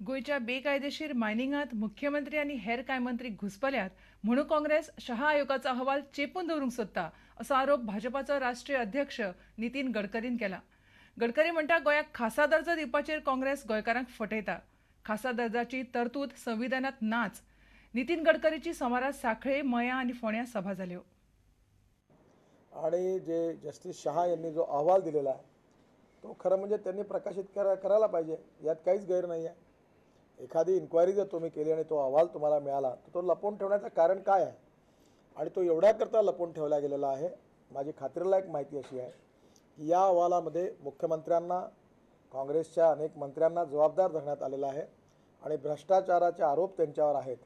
गोंयच्या बेकायदेशीर मायनिंगांत मुख्यमंत्री आनी हेर कांय मंत्री घुसपल्यात म्हणून काँग्रेस शहा आयोगाचो अहवाल चेपून दवरूंक सोदता असो आरोप भाजपाचो राष्ट्रीय अध्यक्ष नितीन गडकरीन केला. गडकरी म्हणटा गोंयाक खासा दर्जो दिवपाचेर काँग्रेस गोंयकारांक फटयता. खासा दर्जाची तरतूद संविधानांत नाच. नितीन गडकरीची सोमारा सांखळे, मयां आनी फोंड्यां सभा जाल्यो. आणि जे जस्टिस शहा यांनी जो अहवाल दिलेला आहे तो खरं म्हणजे त्यांनी प्रकाशित करायला पाहिजे, यात काहीच गैर नाही आहे. एखादी इन्क्वायरी जर तुम्ही केली आणि तो अहवाल तुम्हाला मिळाला तर तो लपवून ठेवण्याचं कारण काय आहे आणि तो एवढ्याकरता लपवून ठेवला गेलेला आहे. माझी खात्रीलायक माहिती अशी आहे की या अहवालामध्ये मुख्यमंत्र्यांना, काँग्रेसच्या अनेक मंत्र्यांना जबाबदार धरण्यात आलेला आहे आणि भ्रष्टाचाराचे आरोप त्यांच्यावर आहेत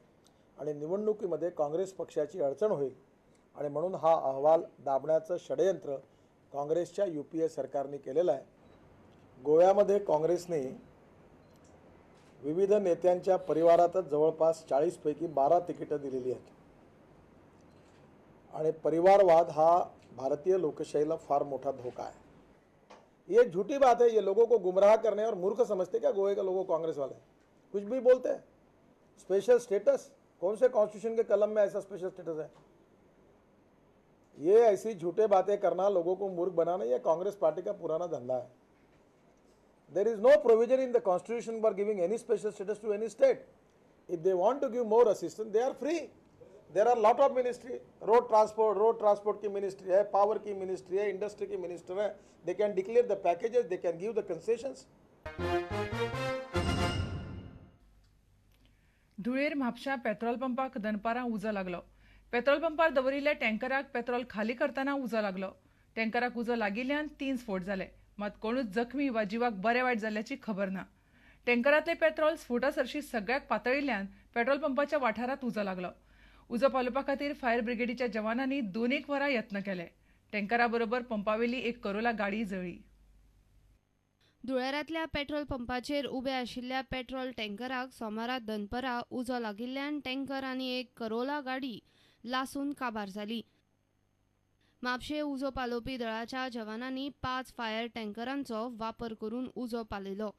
आणि निवडणुकीमध्ये काँग्रेस पक्षाची अडचण होईल आणि म्हणून हा अहवाल दाबण्याचं षडयंत्र काँग्रेसच्या UPA सरकारने केलेलं आहे. गोव्यामध्ये काँग्रेसने विविध नेत्यांच्या परिवारातच जवळपास 40 पैकी 12 तिकीटं दिलेली आहेत आणि परिवारवाद हा भारतीय लोकशाहीला फार मोठा धोका आहे. ये झूठी बात है, ये लोगों को गुमराह करने और मूर्ख समझते क्या गोवे के लोगों? कांग्रेस वाले कुछ भी बोलते हैं. स्पेशल स्टेटस कौन से कॉन्स्टिट्यूशन के कलम में ऐसा स्पेशल स्टेटस है? ये ऐसी झूठे बातें करना, लोगों को मूर्ख बनाना, ये कांग्रेस पार्टी का पुराना धंधा है. There is no provision in the constitution for giving any special status to any state. If they want to give more assistance, they are free. There are lot of ministry, road transport की ministry है, power की ministry है, industry की minister Hai. They can declare the packages, they can give the concessions. धुळेर म्हापशा petrol पंपाक दनपारां उजो लागलो. Petrol पंपार दवरिल्ल्या टँकराक petrol खाली करतना उजो लागलो. टँकराक उजो लागिल्ल्यान 3 स्फोट जाले. मात कोणूच जखमी वा जिवाक बरें वायट जाल्ल्याची खबर ना. टँकरांतलें पेट्रोल स्फोटा सरशी सगळ्याक पातळिल्ल्यान पेट्रोल पंपाच्या वाठारांत उजो लागलो. उजो पालोवपा खातीर फायर ब्रिगेडीच्या जवानांनी 2 वरां यत्न केले. टँकरा बरोबर पंपावेली एक करोला गाडी जळ्ळी. धुळेरांतल्या पेट्रोल पंपाचेर उबे आशिल्ल्या पेट्रोल टँकराक सोमारा दनपरा उजो लागिल्ल्यान टँकर आनी एक करोला गाडी लासून काबार जाली. म्हापशें उजो पालोवपी दळाच्या जवानांनी 5 फायर टँकरांचो वापर करून उजो पालयलो.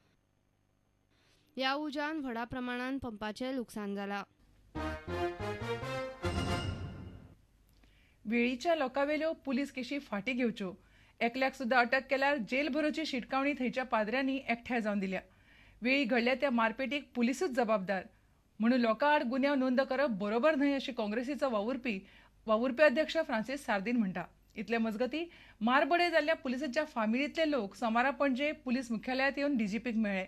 ह्या उज्यान व्हडा प्रमाणान पंपाचें लुकसाण जालां. वेळीच्या लोकांवेल्यो पुलीस केशी फाटीं घेवच्यो. एकल्याक सुद्दां अटक केल्यार जेल भरोची शिटकावणी थंयच्या पाद्र्यांनी एकठांय जावन दिल्या. वेळी घडल्या त्या मारपेटीक पुलिसूच जबाबदार म्हणून लोकां आड गुन्यांव नोंद करप बरोबर न्हय अशी काँग्रेसीचो वावुरपी अध्यक्ष फ्रांसीस सार्दीन म्हणटा. इतले मजगती मारबडय जाल्ल्या पुलिसांच्या फामिलींतले लोक सोमारा पणजे पुलीस मुख्यालयांत येवन डीजीपीक मेळ्ळे.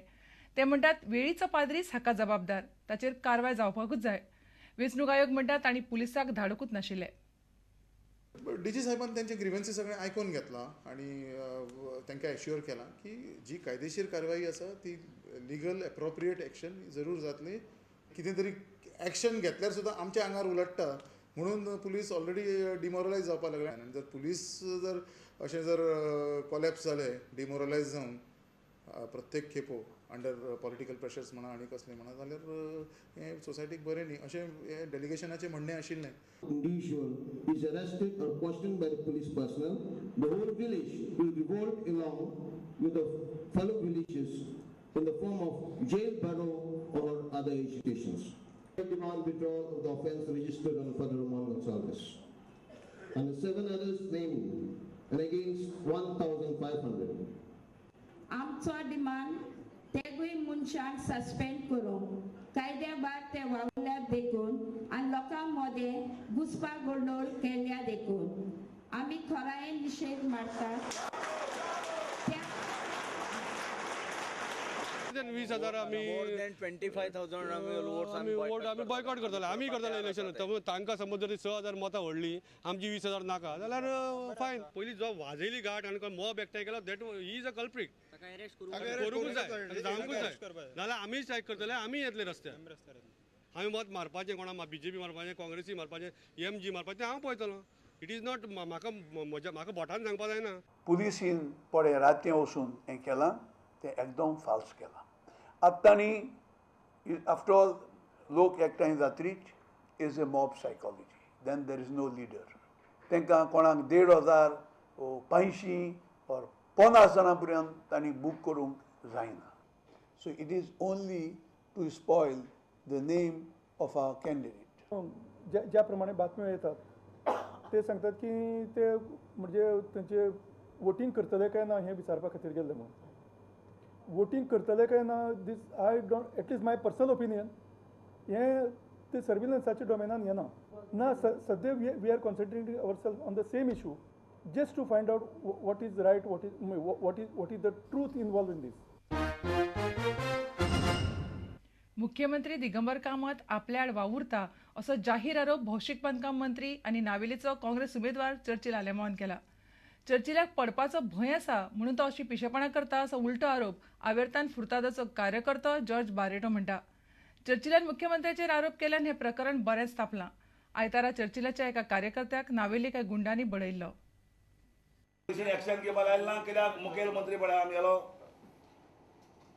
ते म्हणटात वेळीचो पाद्रीच हाका जबाबदार, ताचेर कारवाय जावपाकूच जाय. वेंचणूक आयोग म्हणटा तांणी पुलिसाक धाडूंकूच नाशिल्ले. डीजी साहेबान त्यांचे ग्रीव्हन्सी सगळे आयकून घेतला आणि तांकां एश्युअर केला की जी कायदेशीर कारवाई आसा ती लिगल एप्रोप्रिएट एक्शन जरूर जातली. कितें तरी एक्शन घेतल्यार सुद्दां आमच्या आंगार उलट्टा म्हणून पुलीस ऑलरेडी डिमोरलायज जावपाक लागले. आनी जर पुलीस जर अशें जर कॉलॅप्स जाले डिमोरलायज जावन प्रत्येक खेपो अंडर पॉलिटिकल प्रेशर्स म्हणा आनी कसलें म्हणा जाल्यार हें सोसायटीक बरें न्ही अशें हें डेलिगेशनाचें म्हणणें आशिल्लें. Individual is arrested or questioned by the police personnel, the whole village will revolt along with the fellow villages in the form of jail barrow or other agitations. I demand withdrawal of the offence registered on Father Roman Gonsalves and the 7 others named and against 1,500. आमचो demand तेगूय मनशांक suspend करूंक, कायद्या भायर ते वावुरल्यात देखून आनी लोकां मदें घुसपा गोंदोळ केल्या देखून आमी खरायेन निशेध मारतात. 20,000 आमी 25,000 आमी वोट आमी बॉयकॉट करतले, आमी करतले इलेक्शन. तांकां समज जर 6,000 मतां व्हडली, आमची 20,000 नाका जाल्यार फायन. पयलीं जो वाजयली गाठ आनी मॉब एकठांय केलो that he is a culprit, करूंकूच जाय, जावंकूच जाय. नाजाल्यार आमी स्ट्रायक करतले, आमी येतले रस्त्यार, आमी मत मारपाचें कोणा बीजेपी मारपाचें, काँग्रेसी मारपाचें, एमजी मारपाचें हांव पळयतलो. It is not म्हाका म्हज्या म्हाका बोटान सांगपा जायना. पुलिसीन पळय रातीं वचून हें केलां तें एकदम फाल्स केलां. आतां तांणी आफ्टर ऑल लोक एकठांय जात्रीच is a mob psychology, then there is no leader. तांकां कोणाक 1,500 500 ऑर 50 जाणां पर्यंत तांणी बूक करूंक जायना. So it is only to spoil the name of our candidate. ज्या प्रमाणे बातम्यो येतात ते सांगतात की ते म्हणजे तांचे वोटींग करतले काय ना हें विचारपा खातीर गेल्ले म्हणून. वोटींग करतले काय ना this I don't, at least my personal opinion, हें ते सर्विलन्साच्या डोमेनान येना. ना सद्या we are concentrating our self on the same issue just to find out what is right, what is the truth involve in this. मुख्यमंत्री दिगंबर कामत आपल्या आड वावुरता असो जाहीर आरोप भौशीक बांदकाम मंत्री आनी नावेलीचो काँग्रेस उमेदवार चर्चिल आलेमांवान केला. चर्चिलाक पडपाचो भंय आसा म्हणून तो अशी पिशेपणां करता असो उलटो आरोप आवेर्तान फुर्तादाचो कार्यकर्तो जॉर्ज बारेटो म्हणटा. चर्चिलान मुख्यमंत्र्याचेर आरोप केल्यान हें प्रकरण बरेंच तापलां. आयतारा चर्चिलाच्या एका कार्यकर्त्याक नावेली कांय गुंडांनी बडयल्लो. एक्शन घेवपाक लायलें ना कित्याक मुखेलमंत्री पळय आमगेलो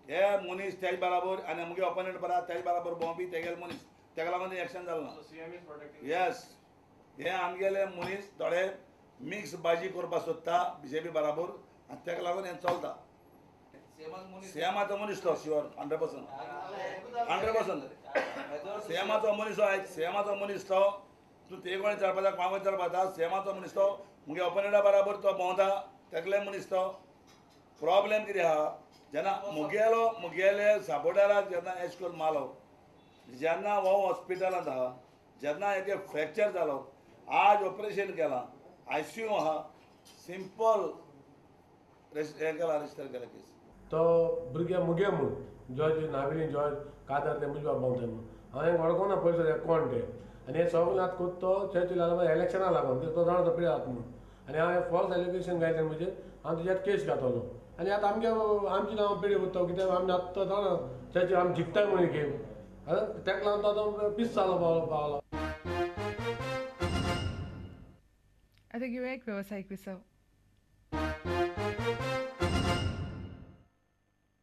हे मनीस तेज बराबर आनी मुगे ओपोनंट पळय तेज बराबर भोंवपी तेगेले मनीस, तेका लागून एक्शन जालें ना. येस, हे आमगेले मनीस थोडे मिक्स भाजी करपाक सोदता बीजेपी बराबर आनी तेका लागून हें चलता. सीएमाचो मनीस तो शुअर 100% 100% सीएमाचो मनीस आयक, सीएमाचो मनीस तो तूं ते कोण विचारपाचा कोणाक विचारपाचा, सीएमाचो मनीस तो मुगे ओपोनंटा बराबर तो भोंवता तेगले मनीस तो. प्रॉब्लेम कितें आहा जेन्ना मुगेलो मुगेले सापोर्टराक जेन्ना एश करून मारलो, जेन्ना हो हॉस्पिटलांत आहा, जेन्ना हेजे फ्रॅक्चर जालो, आज ऑपरेशन केलां, आयसीयू आहा, सिंपल हें केलां, रजिस्टर केलां केस. तो भुरगे मुगे म्हूण जॉर्ज नावेली जॉर्ज कादर ते म्हजे बाब भोंवता म्हणून हांवें वळखोना पयसो कोण ते आनी हे सगळें आतां कोत्तो चर्चिल इलेक्शना लागून तो जाणा तो पिड्याक म्हणून आनी हांवें फॉल्स एलिगेशन घायलें म्हजेर हांव तुज्यात केस घातलो आनी आतां आमगे आमची नांव पिढी उरता कित्याक आमी आतां जाणा चर्चिल आमी जिखताय म्हणून गेम तेका लागून तो आतां पीस जालो पावलो. आतां घेवया एक वेवसायीक विसव.